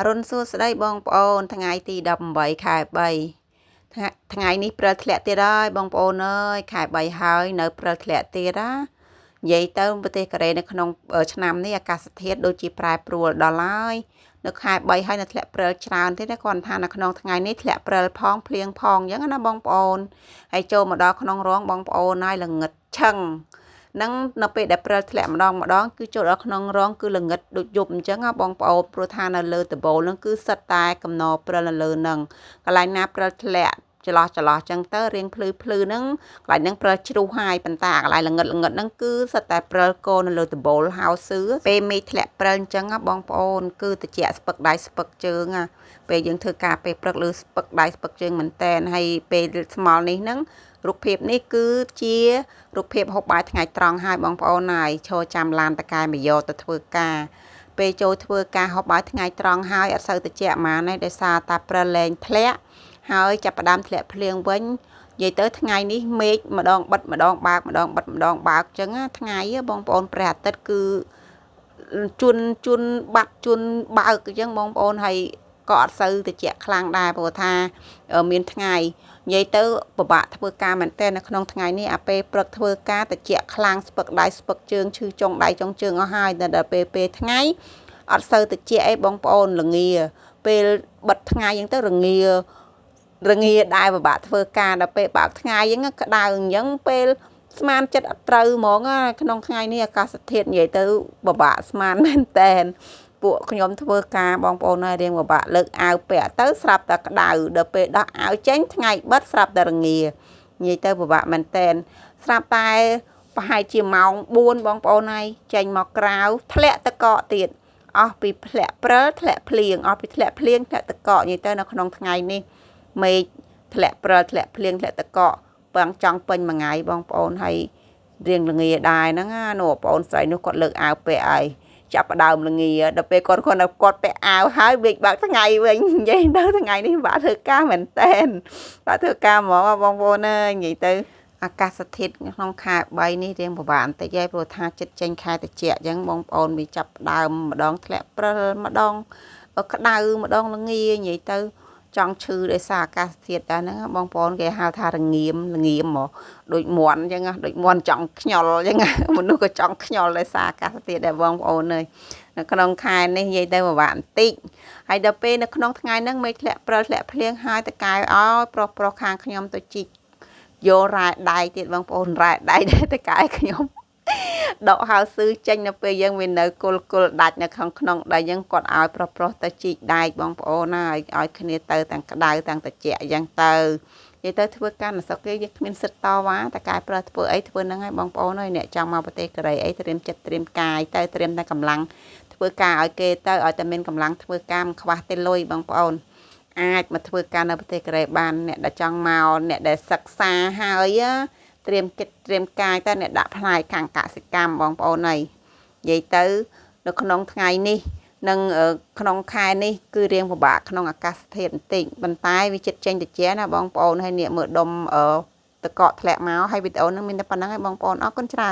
អរុណសួស្តីបងប្អូនថ្ងៃទី18ខែ3ថ្ងៃនេះព្រិលធ្លាក់ទៀតហើយបងប្អូនអើយខែ3ហើយនៅព្រិលធ្លាក់ទៀតណានិយាយទៅប្រទេសកូរ៉េនៅក្នុងឆ្នាំនេះអាកាសធាតុដូចជាប្រែប្រួលដល់ហើយនៅខែ3ហើយនៅធ្លាក់ព្រិលច្រើនទៀតណាគាត់ថានៅក្នុងថ្ងៃនេះធ្លាក់ព្រិលផងភ្លៀងផងអញ្ចឹងណាបងប្អូនហើយចូលមកដល់ក្នុងរោងបងប្អូនហើយល្ងឹតឆឹងនឹងនៅពេលដែលព្រិលធ្លាក់ម្ដងម្ដងគឺចូលដល់ក្នុងរោងគឺល្ងឹតដូចយប់អញ្ចឹងណាបងប្អូនព្រោះថានៅលើដំបូលនឹងគឺសិតតែកំណព្រិលនៅលើនឹងកន្លែងណាព្រិលធ្លាក់ចន្លោះចន្លោះចឹងទៅរៀងភ្លឺភ្លឺហ្នឹងកន្លែងហ្នឹងព្រិលជ្រុះហើយប៉ុន្តែកន្លែងល្ងឹតល្ងឹតហ្នឹងគឺសិតតែព្រិលកនៅលើដំបូលហៅសឿពេលមេឃធ្លាក់ព្រិលអញ្ចឹងបងប្អូនគឺត្រជាក់ស្ពឹកដៃស្ពឹកជើងពេលយើងធ្វើការពេលព្រឹកឬស្ពឹកដៃស្ពឹកជើងមែនតែនហើយពេលស្មល់នេះហ្នឹងរូបភាពនេះគឺជារូបភាពហូបបាយថ្ងៃត្រង់ហើយបងប្អូនហើយឈរចាំឡានតកែមកយកទៅធ្វើការពេលចូលធ្វើការហូបបាយថ្ងៃត្រង់ហើយអត់សូវត្រជាក់ហ្មងទេដោយសារតាព្រិលលែងធ្លាក់ហើយចាប់ផ្ដើមធ្លាក់ភ្លៀងវិញនិយាយទៅថ្ងៃនេះមេឃម្ដងបិទម្ដងបើកម្ដងបិទម្ដងបើកចឹងថ្ងៃបងប្អូនព្រះអាទិត្យគឺជួនជួនបាត់ជួនបើកអញ្ចឹងបងប្អូនហើយក៏អត់សូវត្រជាក់ខ្លាំងដែរព្រោះថាមានថ្ងៃនិយាយទៅពិបាកធ្វើការមែនតើនៅក្នុងថ្ងៃនេះអាពេលព្រឹកធ្វើការត្រជាក់ខ្លាំងស្ពឹកដៃស្ពឹកជើងឈឺចុងដៃចុងជើងអស់ហើយដល់ពេលពេលថ្ងៃអត់សូវត្រជាក់អីបងប្អូនល្ងាពេលបិទថ្ងៃអញ្ចឹងទៅរងារងាដែរពិបាកធ្វើការដល់ពេលបើកថ្ងៃអញ្ចឹងក្តៅអញ្ចឹងពេលស្មានចិត្តអត់ត្រូវហ្មងក្នុងថ្ងៃនេះអាកាសធាតុនិយាយទៅពិបាកស្មានមែនតែនពួកខ្ញុំធ្វើការបងប្អូនហើយរៀងពិបាកលើកអាវពាក់ទៅស្រាប់តែក្តៅដល់ពេលដោះអាវចេញថ្ងៃបិទស្រាប់តែរងានិយាយទៅពិបាកមែនតែនស្រាប់តែប្រហែលជាម៉ោង4បងប្អូនហើយចេញមកក្រៅធ្លាក់តកកទៀតអស់ពីធ្លាក់ព្រិលធ្លាក់ភ្លៀងអស់ពីធ្លាក់ភ្លៀងធ្លាក់តកកនិយាយទៅនៅក្នុងថ្ងៃនេះមេឃធ្លាក់ព្រិលធ្លាក់ភ្លៀងធ្លាក់តកកប៉ាំងចង់ពេញមួយថ្ងៃបងប្អូនហើយរៀងល្ងាដែរហ្នឹងណានោះបងប្អូនស្រីនោះគាត់លើកអាវពាក់ហើយចាប់ផ្ដើមល្ងាដល់ពេលគាត់គាត់គាត់ពាក់អាវហើយវាបើកថ្ងៃវិញនិយាយទៅថ្ងៃនេះបាក់ធ្វើការមែនតែនបាក់ធ្វើការហ្មងបងប្អូនអើយនិយាយទៅអាកាសធាតុក្នុងខែ3នេះរៀងពិបាកបន្តិចហើយព្រោះថាចិត្តចេញខែត្រជាក់អញ្ចឹងបងប្អូនវាចាប់ផ្ដើមម្ដងធ្លាក់ព្រិលម្ដងក្តៅម្ដងល្ងានិយាយទៅចង់ឈឺដោយសារអាកាសធាតុដែរហ្នឹងបងប្អូនគេហៅថារងៀមល្ងាមហ្មងដូចមន់អញ្ចឹងដូចមន់ចង់ខ្ញុលអញ្ចឹងមនុស្សក៏ចង់ខ្ញុលដោយសារអាកាសធាតុដែរបងប្អូនអើយនៅក្នុងខែនេះនិយាយទៅពិបាកបន្តិចហើយដល់ពេលនៅក្នុងថ្ងៃហ្នឹងមេឃធ្លាក់ព្រិលធ្លាក់ភ្លៀងហើយតកែឲ្យប្រុសប្រុសខាងខ្ញុំទៅជីកយករ៉ែដៃទៀតបងប្អូនរ៉ែដៃដែរតកែខ្ញុំដកហៅស៊ឺចេញនៅពេលយើងវានៅគុលគុលដាច់នៅក្នុងក្នុងដែលយើងគាត់ឲ្យប្រុសប្រុសទៅជីកដែកបងប្អូនណាឲ្យគ្នាទៅទាំងក្តៅទាំងត្រជាក់អញ្ចឹងទៅនិយាយទៅធ្វើការនៅស្រុកគេយើងគ្មានសិទ្ធតវ៉ាតែកែប្រុសធ្វើអីធ្វើហ្នឹងហើយបងប្អូនហើយអ្នកចង់មកប្រទេសកូរ៉េអីត្រៀមចិត្តត្រៀមកាយទៅត្រៀមតែកម្លាំងធ្វើការឲ្យគេទៅឲ្យតែមានកម្លាំងធ្វើការមិនខ្វះទេលុយបងប្អូនអាចមកធ្វើការនៅប្រទេសកូរ៉េបានអ្នកដែលចង់មកអ្នកដែលសិក្សាហើយត្រៀមចិត្តត្រៀមកាយទៅអ្នកដាក់ផ្នែកខាងកសិកម្មបងប្អូនហើយនិយាយទៅនៅក្នុងថ្ងៃនេះនិងក្នុងខែនេះគឺរៀងពិបាកក្នុងអាកាសធាតុបន្តិចប៉ុន្តែវាចិត្តចេញត្រជាក់ណាបងប្អូនហើយនេះមើលដុំតកកធ្លាក់មកហើយវីដេអូនឹងមានតែប៉ុណ្្នឹងហើយបងប្អូនអរគុណច្រើន។